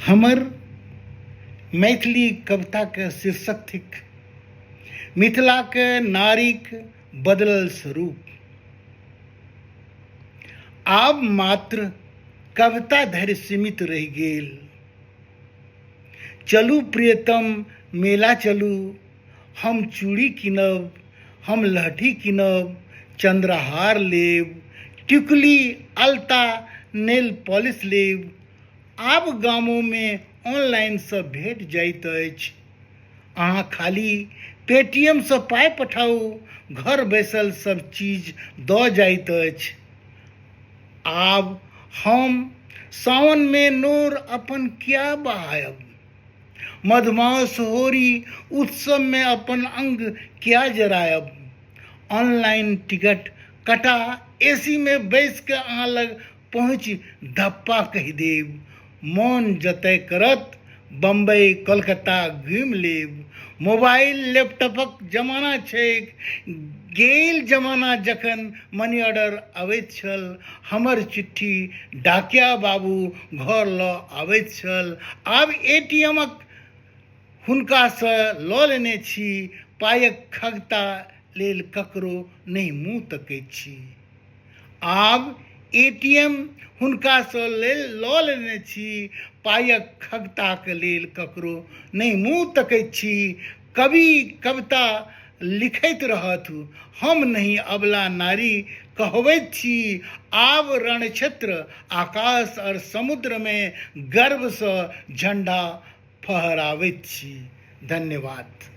हमर मैथिली कविताके शीर्षक थिक मिथिलाके नारीक बदलल स्वरूप। आब मात्र कविता धरि सीमित रहि गेल। चलू प्रियतम मेला चलू, हम चूड़ी कीनब, हम लहठी कीनब, चन्द्रहार लेब, टिकुली अलता नेल पॉलिश लेब। आब गामोमे ऑनलाइनसँ भेट जाइत अछि। अहाँ खाली पेटीएमसँ पाइ पठाउ, घर बैसल सब चीज दऽ जाइत अछि। आब हम सावनमे नोर अपन किया बहायब, मधुमास होरी उत्सवमे अपन अंग किया जरायब। ऑनलाइन टिकट कटा एसीमे बैस कऽ अहाँ लग पहुँचि धप्पा कहि देब। मोन जतय करत बम्बई कोलकाता घुमि लेब। मोबाइल लैपटॉपक जमाना छैक, गेल जमाना जखन मनी ऑर्डर अबैत छल, हमर चिट्ठी डाकिया बाबू घर लऽ अबैत छल। आब ए.टी.एमक हुनकासँ लऽ लेने छी, पायक खगता लेल ककरो नहि मुँह तकैत छी। आब ए.टी.एम हुनकासँ लऽ लेने छी, पायक खगताक लेल ककरो नहि मुँह तकैत छी। कवि कविता लिखैत रहथु, हम नहि अबला नारी कहबैत छी। आब रणक्षेत्र आकाश और समुद्रमे गर्वसँ झण्डा फहराबैत छी। धन्यवाद।